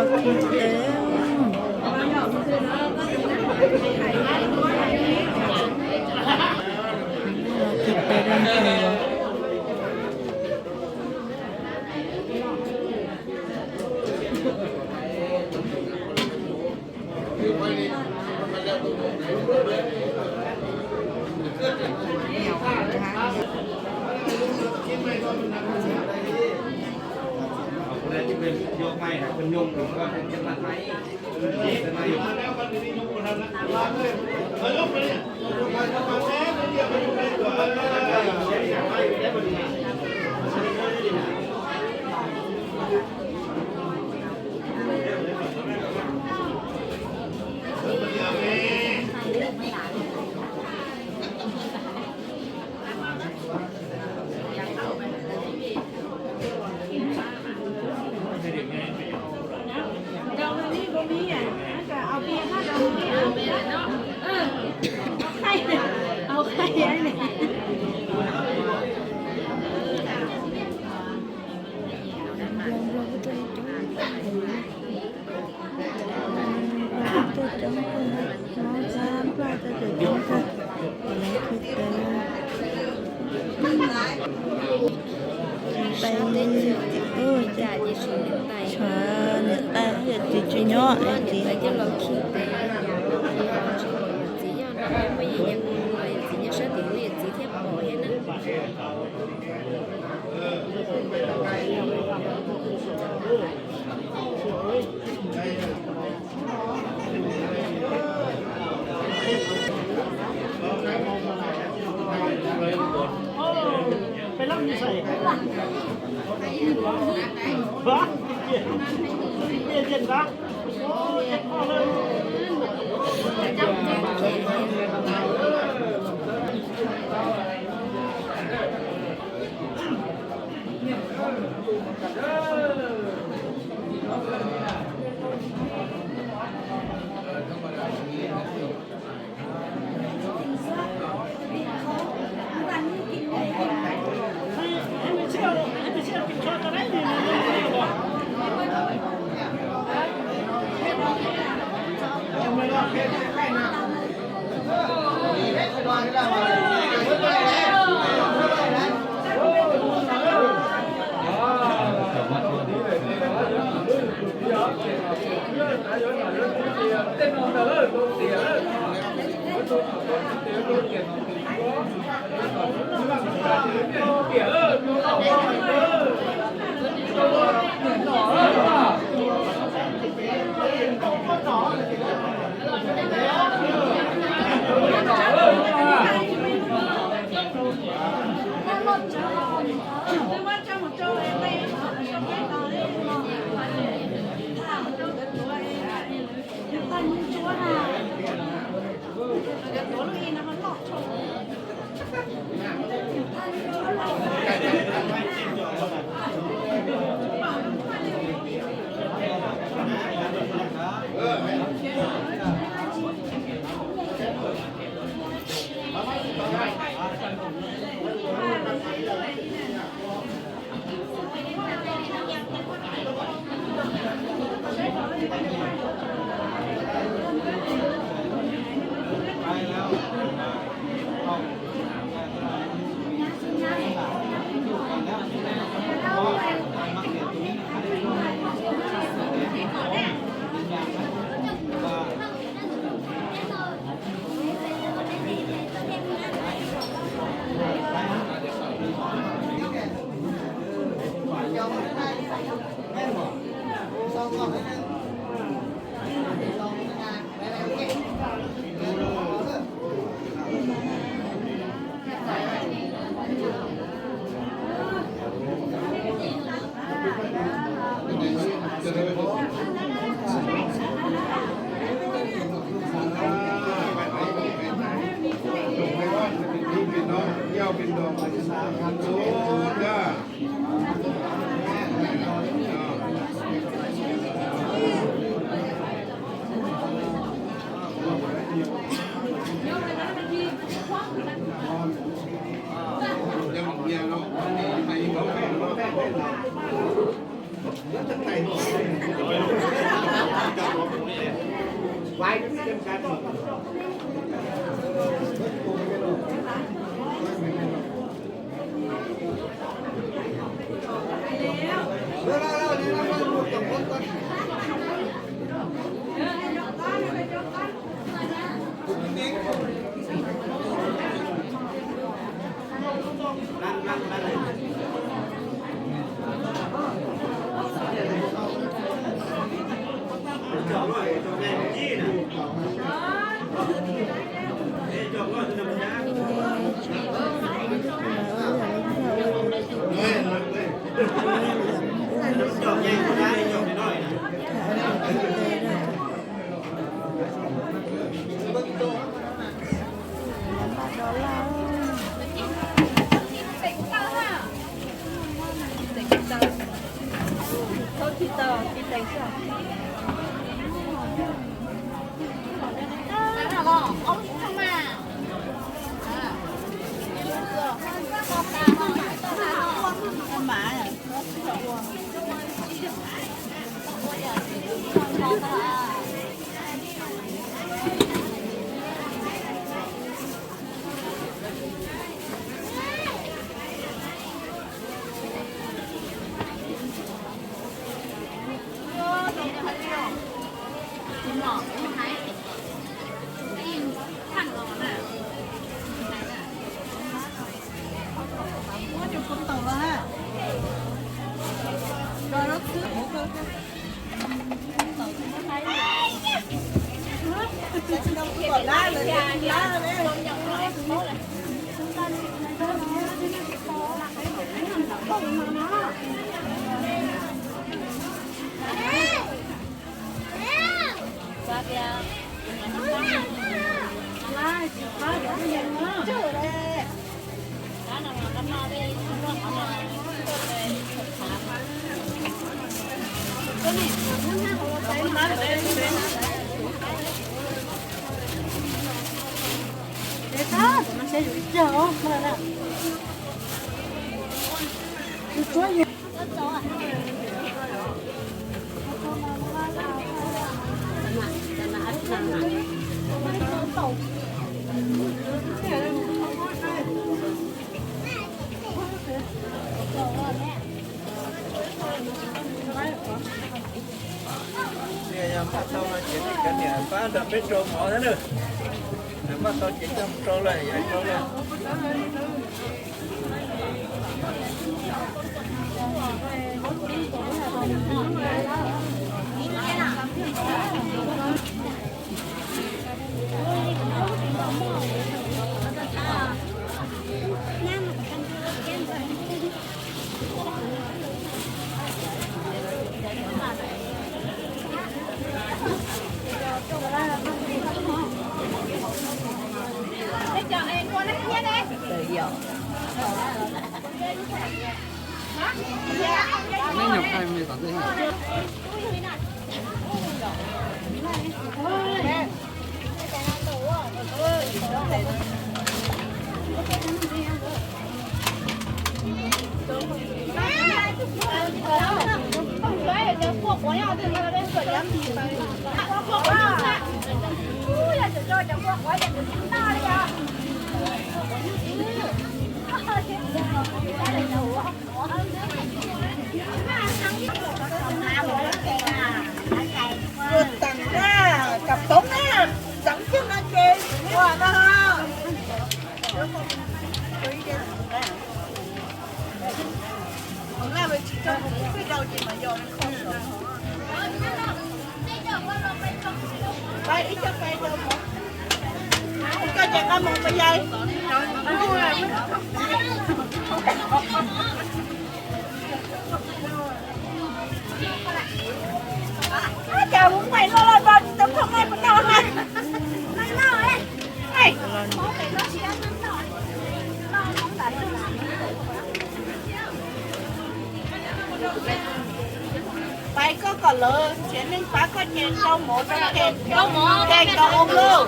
Khi teb, khi teb dab ntxwg. Tuaj coob kawg, mob txhab nplaj txhab coob kawg. Tais, tshuav niam tais yawm txiv tsis nyob, yawm txiv. Yog npaj tau no ces nej cov niam pab nrog peb rau mov thiab na. Npaj tau ces coj mus rau lawm, yog rau lawm. Ua teem na, cov poob na, tseem kiag no ces ua no. Pab ib co pais rau mov, ib co ces qab mov pab yai. Cas kuv nqaim no los tsis tau phom nqaij puas tau na. Pais koj kom lawv txiav neej pab koj ces rau mov rau tes, tes kom ua luj.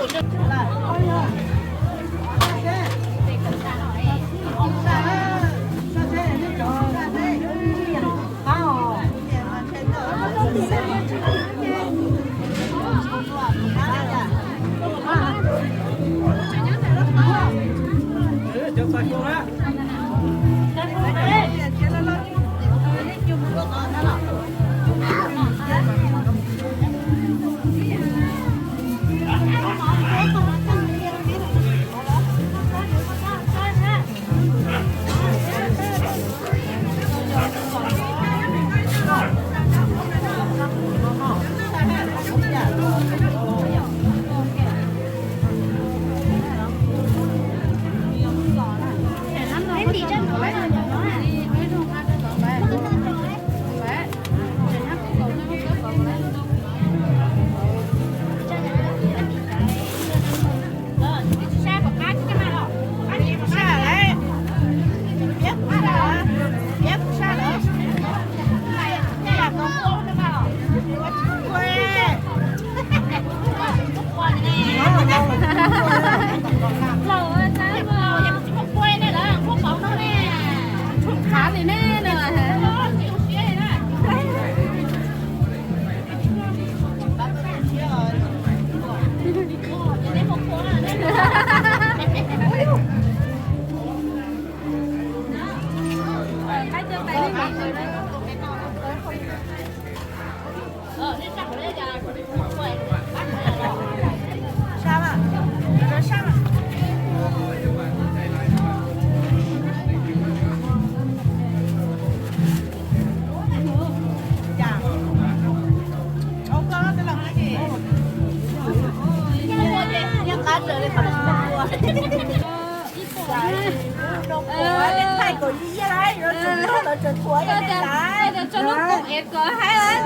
Tso lub koom es kom hais.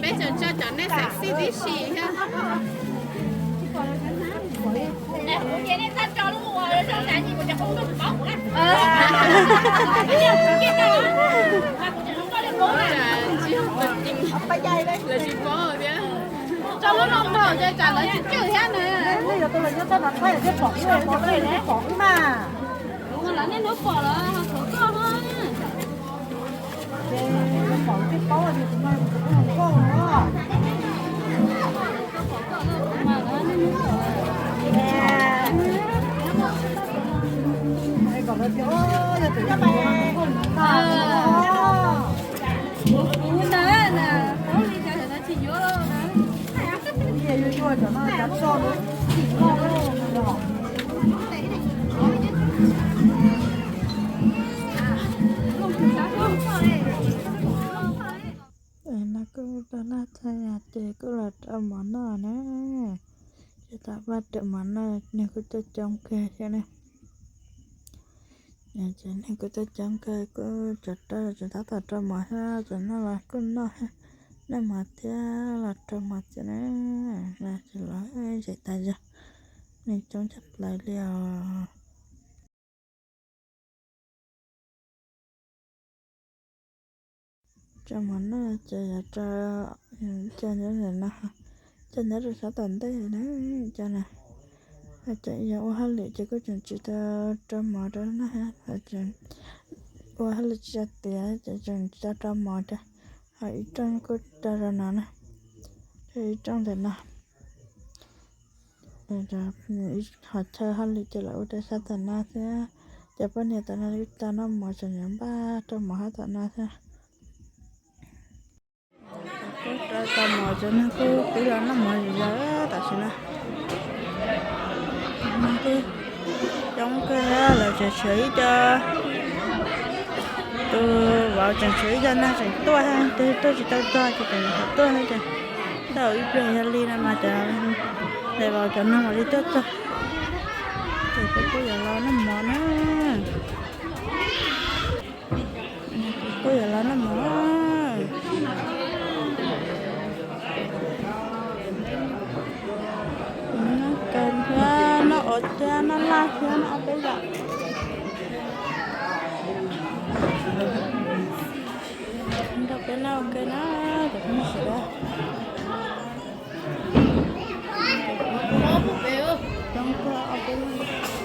Peb tseem tso cov nej sexy tib si thiab. Tsis paub thiab. Tso lub no nrog ces tsam lawv tsis cwj thiab na. Lawv niaj hnub pom los thov koj no. No kuj tau laj txhaj ya ces kuj los rau mov noj na. Ces tam paj rau mov noj, neeg kuj coob coob kawg thiab na. Ces neeg kuj coob coob kawg, kuj tsuas rau, tsuas tab tom rau mov thiab, tsuas noj los kuj noj, noj mov thiab los rau mov thiab na. Los tsis los zem tas zog, neeg coob tshaj plaws li os. Rau mov noj ces yuav rau, coj nyob ntawm no, coj nyob rau sab tom ntej na, cov no. Ho tseem yog ua hauj lwm ces kuj tseem tsis tau rau mov rau na, ua hauj lwm tsis tau tiav ces tseem tsis tau rau mov rau. Ho ib rooj kuj rau rau no na, rau ib rooj ntawm no. Ho chaw hauj lwm ces lawv ua rau sab tom no thiab. Cov poj niam tom no kuj tau noj mov, tseem yuav npaj rau mov sab tom no thiab. Kuj rau tau mov ces neeg kuj pib los noj mov zom zaws tam sim no. Neeg kuj coob kawg, lawv tseem tshuav ib co, tus vauv tseem tshuav ib co neeg tseem tuaj, tus tuaj tsis tau txog ces tseem yuav tuaj ces tau ib pliag yog li no mas cov, lawv vauv cov neeg mam li tuaj txog. Ces peb kuj yuav los noj mov na. Kuj yuav los noj mov. Noj kawg thiab, noj os thiab, noj laj thiab, noj ob peb yam. Nrog peb noj ua ke na, cov phooj ywg sawv daws. Coob kawg ob peb leeg.